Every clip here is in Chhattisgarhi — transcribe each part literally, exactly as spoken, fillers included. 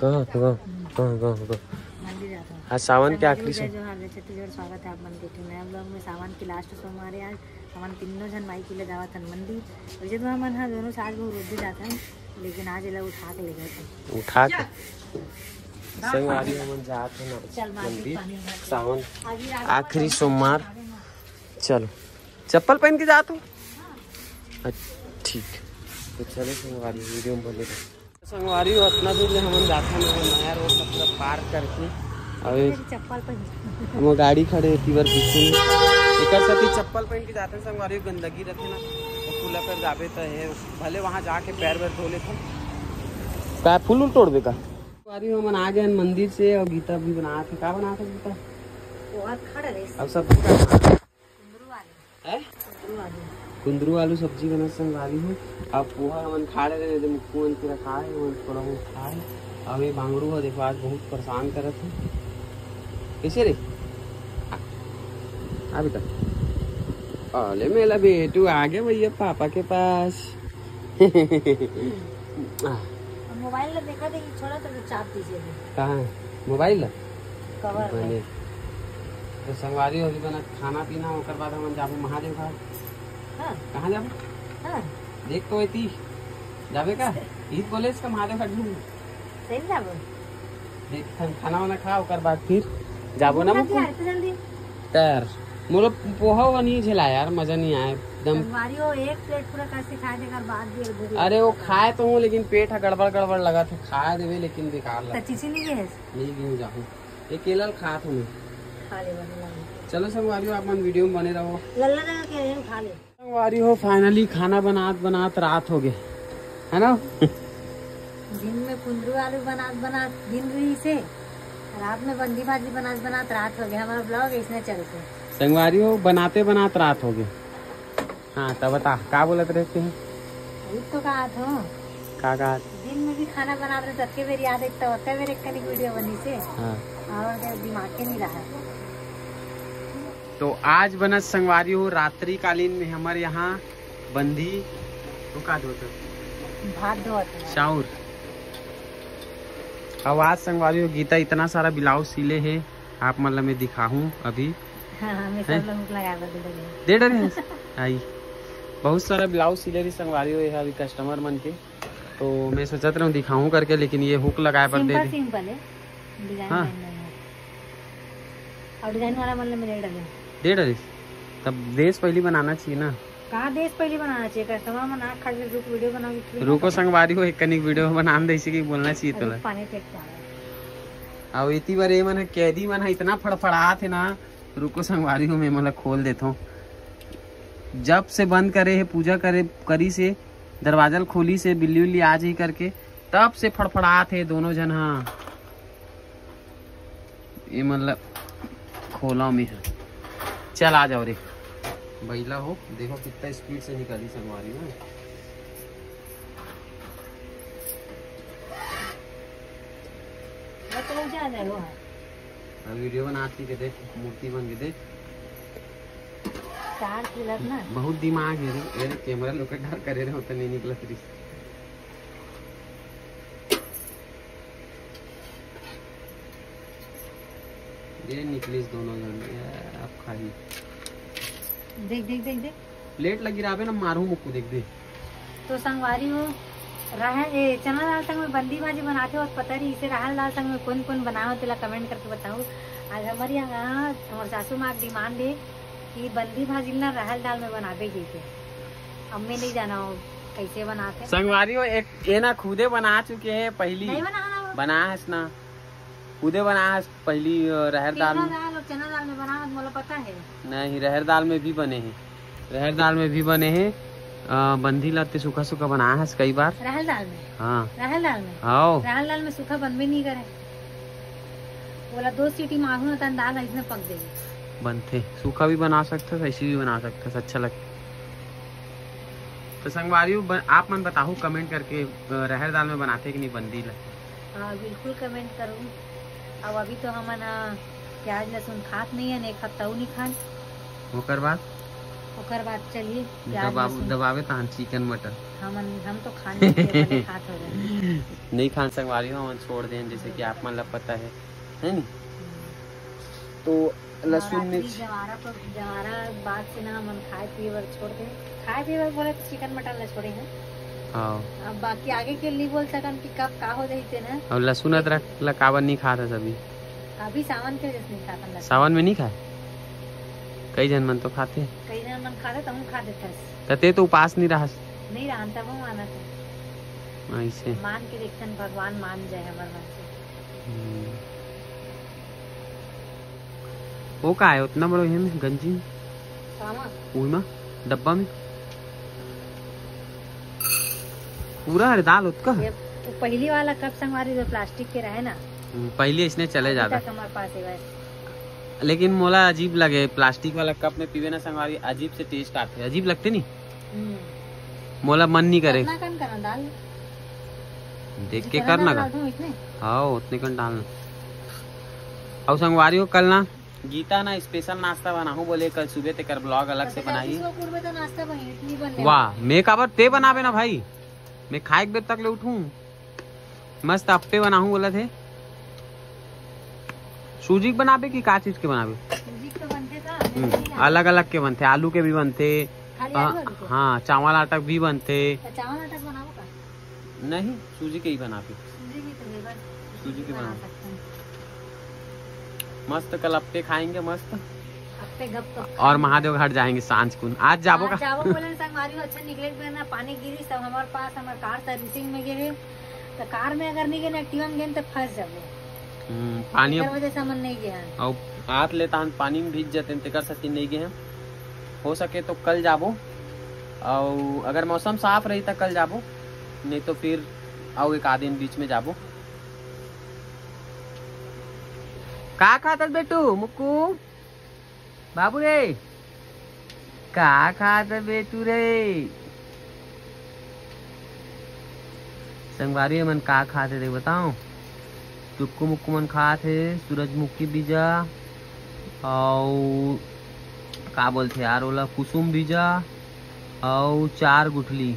कहाँ, कहाँ, कहाँ, कहाँ, कहाँ? मंदिर जाता हूँ। आज सावन के आखिरी सोम-, जय जोहार, जय छत्तीसगढ़, स्वागत है आप मन के एक नया vlog में। सावन की last सोमवार है आज। हमन तीनों झन माई के ले जावत हन मंदिर। वैसे तो हमन हा दोनों सास बहू रोज भी जात हन, लेकिन आज एला उठा के ले गए थे। उठा के? संगवारी हमन जात हन चल, मार के मंदिर। पानी भर। सावन आज ही रात आखिरी को सोमवार। चलो, चप्पल पहन के जात हो? अच्छा, ठीक। तो चलो संगवारी, video में बने रहो। संगवारी हो, अतना दूर ले हमन जाथन, वो नया रोड ला पूरा पार करके। अबे मेरी चप्पल पहन। वो गाड़ी खड़े हे, तीवर पीछे में। एकर साथ ही चप्पल पहन के जाथन संगवारी हो, गंदगी रथे ना, तो खुला कर जाबे तो हे, भले वहाँ जाके पैर वैर धो लेथन। का फूल उल तोड़बे का? संगवारी हो, हमन आ गए हन मंदिर से, और गीता भी बनात हे। का बनात हे गीता? पोहा खा रहे। अब सब्जी का बनात हे? कुंदरू आलू। हैं? कुंदरू आलू। कुंदरू आलू सब्जी बनत संगवारी हो। अब पोहा हमन खा रहे, दे मुक्कू मन के रखा है, वो थोड़ा बहुत खा है। अब ये बांगड़ू हो, देखो आज बहुत परेशान करत है। कैसे रे? आ, आ बेटा। अले मेला बेटू आ गया भैया पापा के पास। आ। अब मोबाइल ला देखा देखी छोड़ा तो चाप दीजिए अभी। कहाँ है मोबाइल ला? कवर में। बने। तो संगवारी हो, अभी बना खाना पीना, ओकर बाद हमन जाबो महादेव घाट। हाँ। कहाँ जाबो? हाँ। देख तो एती जाबे का? ईद कॉलेज का महादेव घाट घूम। सही में जाबो? देख, खाना वाना खा, ओकर बाद फिर जाबो ना मुक्कू। आरती जल्दी। तर मोला पोहा हुआ नहीं झेला यार, मजा नहीं आया एकदम। संगवारी हो, एक प्लेट पूरा कैसे खाए थे, अगर बात भी भूख अरे वो लगा। खाए तो हूँ, लेकिन पेट है गड़बड़ गड़बड़ लगा था, खाए देवे लेकिन बेकार तो लगा। चिची नहीं गए? नहीं गए जाहूँ, अकेला खात हूँ मैं। खा ले, बढ़िया लगा। चलो संगवारी हो, आप मन video में बने रहो। लल्ला लगा के रहे, खा ले। संगवारी हो, finally खाना बनात बनात रात हो गए, है ना? दिन में कुंदरू आलू बनात बनात दिन रही से, रात में बंदी भाजी बनात बनात रात हो गए। हमारा vlog इसने चलते। संगवारी हो, बनाते बनात रात हो गए। हाँ, तब बता, का बोलत रहते हैं? वही तो कहा था। का कहा? दिन में भी खाना बनात रहे, ततके बेर याद एक तो होते बेर एक कनिक video बनी से। हाँ। और दिमाग के नहीं रहा। तो आज बनत संगवारी हो रात्रिकालीन में हमर यहाँ बंदी, तो का धोत? भात धोत है। चाउर। अब आज संगवारी हो गीता इतना सारा ब्लाउज सिले हे, आप मन ला मैं दिखाहूँ अभी। हाँ, हाँ, मैं सब हैं? लोग लगा दे दे। दे डरे हैं? आई। बहुत सारा ब्लाउज सिले रही संगवारी हो, ये अभी customer मन के। तो मैं सोचत रहूँ दिखाऊँ करके, लेकिन ये हुक लगाए पर दे simple, दे। Simple है। Design हाँ। Design नहीं है। और design वाला मन ला मैं दे डरे। दे डरे। तब देश पहली बनाना चाहिए ना। कहाँ देश पहली बनाना चाहिए? Customer मन आँख खा के रुक, video बनाओगे, फिर रुको ना संगवारी हो, एक कनिक video बना दे, इसी की बोलना चाहिए अरे तोला। पानी फेंक के आ रहा है। अब इतनी बार ये मन कैदी मन है, इतना फड़फड़ात है ना। रुको संगवारी हो, मैं मतलब खोल देता हूँ। जब से बंद करे है, पूजा करे, करी से, दरवाजा ल खोली से, बिल्ली उल्ली आ जाही करके, तब से फड़फड़ात है दोनों झन। हाँ, ये मतलब खोला में है। चल आ जाओ रे बैला हो, देखो कितना speed से निकाली संगवारी हो। वो तो जा रहे हो। अब video बनाती के देख, मूर्ति बन के देख। चार किलर ना। बहुत दिमाग है रे, ये रे camera लोग डर करे रहे होते नहीं निकलत रही। ये निकलिस दोनों जन, ये अब खाही। देख, देख, देख, देख। Plate लगी रहा ना, मारू मुक्कू देख दे। तो संगवारी हो, राहर, ए, चना दाल संग में बंदी भाजी बनाते हो, पता नहीं इसे राहर दाल संग में कौन कौन बनाओ, तेला comment करके बताओ। आज हमारे यहाँ, हमारे सासू माँ के demand है कि बंदी भाजी ना राहर दाल में बनाबे कहिके। अब मैं नहीं जाना हो कैसे बनाते। संगवारी हो, एक ये ना खुदे बना चुके हैं पहली। नहीं बनाना हो। बना हस ना, खुदे बना हस पहली, अ, रहर दाल। तीखा दाल और चना दाल में बना हस, मोला पता है। नहीं, रहर दाल में भी बने हैं, रहर दाल में भी बने हैं। अ, बंदी लाते सूखा सूखा बना हस कई बार। रहर दाल में? हाँ। रहर दाल में? हाँ। रहर दाल में सूखा बनबे नहीं करे। बोला दो सीटी मारू ना, तन दाल ऐसने पक देगी। बनथे, सूखा भी बना सकते, ऐसी भी बना सकते, अच्छा लगता। तो संगवारी हो, ब-, आप मन बताहू comment करके, अ, रहर दाल में बनाथे कि नहीं बंदी ला? हाँ, बिल्कुल comment करूँ। अब अभी तो हमन, अ, प्याज लहसुन खात नहीं है, एक हफ्ता नहीं खान। ओकर बाद? ओकर बाद चलिए प्याज दबाव लहसुन। दबावे तहन चिकन मटन। हमन, हम तो खाने के लिए खात हो रहे। नहीं खान संगवारी हो, हमन छोड़ देन, जैसे कि आप मन ला पता है, है नी? तो लहसुन नवरात्रि मिर्च। जवारा पर, जवारा बाद से ना हमन खाए पिए बर छोड़ दे। खाए पिए बर बोले तो चिकन मटन ला छोड़े हैं। हाँ। अब बाकी आगे के लिए बोल सकन कि कब का हो जाई ते ना। और लहसुन अदरक ला काबर नहीं खात है सभी? अभी सावन के वजह से नहीं खात हम लहसुन। सावन में नहीं खाए? कई झन मन तो खाथे। कई झन मन खाथे, त हम खा देथस। त ते तो उपास नहीं रहस। नहीं रहन, तब हम मानत है। ऐसे। मान के देखथन, भगवान मान जाए हमर मन से। हम्म। वो का है उतना बड़ो हे में गंजी में? कामा? उही मा? डब्बा में? पूरा हरे दाल ओतका? ये तो पहली वाला कप संगवारी जो प्लास्टिक के रहे ना। हम्म, पहले इसने चले अभी जाता। तक हमारे पास है बस। लेकिन मोला अजीब लगे, प्लास्टिक वाला कप में पीवे ना संगवारी, अजीब से टेस्ट आथे, अजीब लगथे नहीं। हम्म। मोला मन नहीं करे। कितना कन करना दाल? देख के जितना करना दाल का। डालता हूँ इतने। हाँ, उतने कन डालना। और संगवारी हो, कल ना गीता ना स्पेशल नाश्ता बनाहूँ बोले, कल सुबह तेकर ब्लॉग अलग से बनाई। तो नाश्ता बनी, इतनी बनने वाह, मैं काबर ते बनावे ना भाई, मैं खाए के बेर तक ले उठूँ। मस्त अप्पे बनाहूँ बोलत हे। सूजी के बनाबे कि का चीज के बनाबे? सूजी के तो बनथे का? हम्म, अलग अलग के बनथे, आलू के भी बनथे। खाली हाँ, आलू आलू के? हाँ, चावल आटा के भी बनथे। तो चावल आटा के बनाबो का? नहीं, सूजी के ही बनाबे। सूजी के तो है, बस सूजी के बना बना सकते हैं। मस्त कल अप्पे खाएंगे, मस्त। अप्पे गप गप और खाएंगे। महादेव घाट जाएंगे सांझ कुन। आज जाबो आज का? जाबो बोले संगवारी हो, अच्छा निकले के बेर ना पानी गिरी, सब हमारे पास, हमारे कार सर्विसिंग में गिरे। तो कार में अगर नहीं गए ना, एक्टिवा में गए तो फंस जाबो। हम्म, पानी एकर अब वजह से हमन नहीं गए हैं। अउ हाथ ले तहन पानी में भीज जतेन, तेकर सेती नहीं गए हैं। हो सके तो कल जाबो, अउ अगर मौसम साफ रही तो कल जाबो, नहीं तो फिर अउ एक आध दिन बीच में जाबो। का खात हस बेटू मुक्कू? बाबू रे, का खात हे बेटू रे? संगवारी मन का खात हे देख बताओ। टुक्कू मुक्कू मन खात हे सूरजमुखी बीजा, अउ का बोलथे यार ओला, कुसुम बीजा, अउ चार गुठली।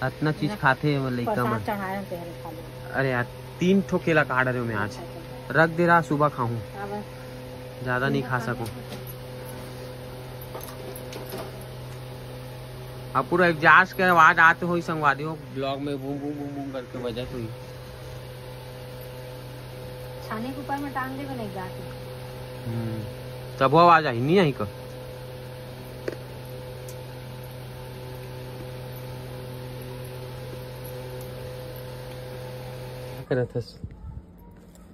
अतना चीज खाथे एमन लइका मन। प्रसाद चढ़ाए हन तेहरे खा ले। अरे यार, तीन ठो केला काट रहे हो मैं आज। अच्छा, अच्छा। रख दे रहा, सुबह खाहूँ। काबर? ज्यादा नहीं खा सकूँ। अब पूरा एग्जॉस्ट के आवाज आते होई संगवारी हो, ब्लॉग में बूम बूम बूम बूम करके बजत होई। छानी के ऊपर में टांग देबे नहीं जाके। हम्म। तब वो आवाज आई, नहीं आई का? का करत हस?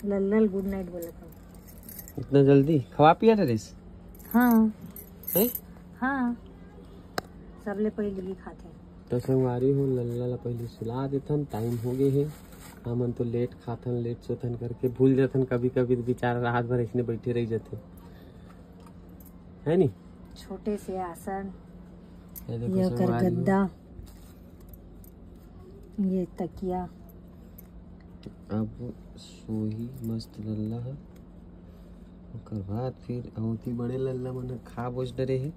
लल्ला ल गुड नाइट बोलत हूँ। इतना जल्दी खवा पिया डरिस? हाँ। हैं? हाँ। सबले पहले ही खाथे। तो संगवारी हो, लल्ला ला पहले सुला देथन, टाइम हो गए हे। हमन तो लेट खाथन, लेट सोथन करके भूल जाथन कभी कभी, तो बेचारा रात भर इसने बैठे रह जाथे, है नी? छोटे से आसन, ये देखो ये ओकर संगवारी हो। गद्दा, ये तकिया। अब सोही मस्त लल्ला ह, ओकर बाद फिर अवती बड़े लल्ला मन ह खा बोस डरे हे।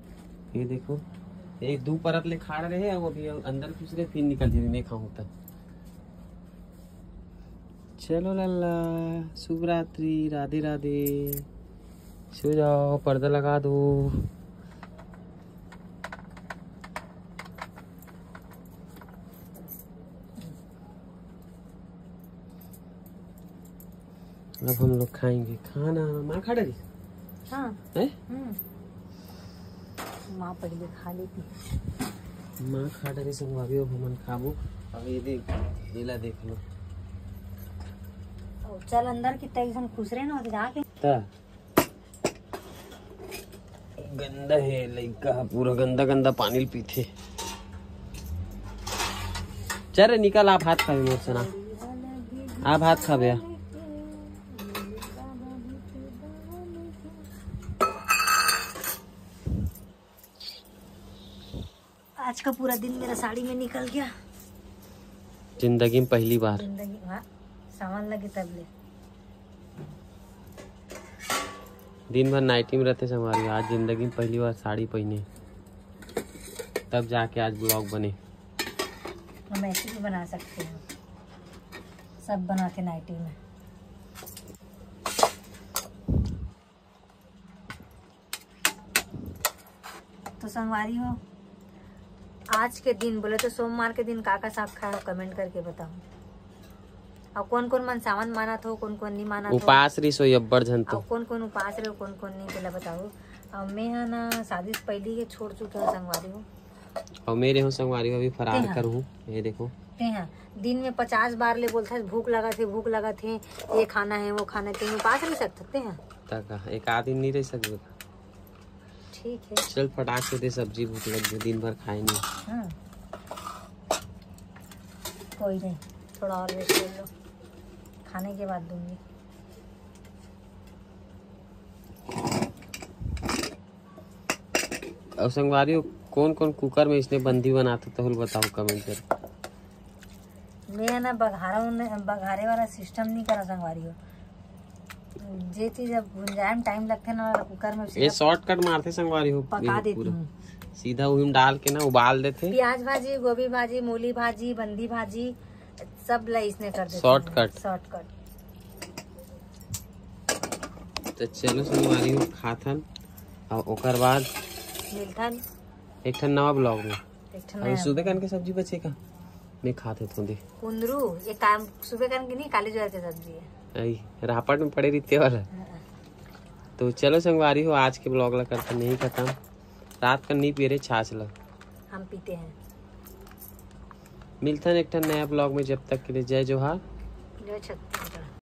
ये देखो, एक दू परत ले खा रहे हे, अब अभी अंदर घुस रहे, फिर निकल जाए, मैं खाऊं तब। चलो लल्ला, शुभ रात्रि, राधे राधे। सो जाओ, पर्दा लगा दो। अब हम लोग खाएंगे खाना। माँ खा डरी? हाँ। हैं? हम्म। माँ पहले खा लेती। माँ खा डरी संगवारी, अब हमन खाबो। अब ये देख, एला देख लो। ओ, चल अंदर की तैसन खुसरे ना होते जाके। ता। गंदा हे लइका ह, पूरा गंदा गंदा पानी ल पीथे। चल रे निकल, आ भात खाबे मोर सना, आ भात खाबे आ। आज का पूरा दिन मेरा साड़ी में निकल गया। जिंदगी में पहली बार। जिंदगी, हाँ, सावन लगे तब ले। दिन भर नाइटी में रहते संगवारी, आज जिंदगी में पहली बार साड़ी पहने। तब जाके आज ब्लॉग बने। हम ऐसे भी बना सकते हैं, सब बनाते नाइटी में। तो संगवारी हो, आज के दिन बोले तो सोमवार के दिन का का साग खाए हो, कमेंट करके बताओ। और कौन कौन मन सावन मानत हो, कौन कौन नहीं मानत हो, उपास रहिस हो अब्बड़ झन तो। और कौन कौन उपास रहे हो, कौन कौन नहीं, तेला बताओ। और मैं है ना, शादी से पहले ही छोड़ चुके हूँ संगवारी हो। और मेरे हो संगवारी हो, अभी फरार ते हाँ। कर हूँ। ये देखो, ते हैं दिन में पचास बार ले बोलता है, "भूख लगा थे, भूख लगा थे, ये खाना है, वो खाना है", ते उपास नहीं सकते हैं। तक एक आध दिन नहीं रह सकते। ठीक है। चल फटाक से दे सब्जी, भूख लग गई, दिन भर खाए नहीं। हाँ। कोई नहीं, थोड़ा और वेट कर लो, खाने के बाद दूंगी। और संगवारी हो, कौन कौन कुकर में इसने बंदी बनाते तो बताओ कमेंट कर। मैं ना बघारा उन्हें, बघारे वाला सिस्टम नहीं करा संगवारी हो। जे चीज अब भुंजाए में टाइम लगथे ना, कुकर में ये सीधा शॉर्टकट मारथे संगवारी हो, पका ये देती पूरा हूँ। सीधा उही में डाल के ना उबाल देथे। प्याज भाजी, गोभी भाजी, मूली भाजी, बंदी भाजी, सब ला इसने कर देथे। शॉर्टकट। शॉर्टकट। तो चलो संगवारी हो, खाथन और ओकर बाद मिलथन एक ठन नवा ब्लॉग में। एक ठन अभी नया सुबह ब्लॉग। कन के सब्जी बचे का? मैं खात हूँ दे। कुंदरू, ये काम सुबह कन के नहीं, काली ज्वार के सब्जी है। आई रापट में पड़े रहिथे वाला। हाँ। तो चलो संगवारी हो, आज के ब्लॉग ला करथन यहीं खत्म। रात का नहीं पिए रहे छाछ ला। हम पीते हैं। मिलथन एक ठन नया ब्लॉग में, जब तक के लिए जय जोहार। जय छत्तीसगढ़।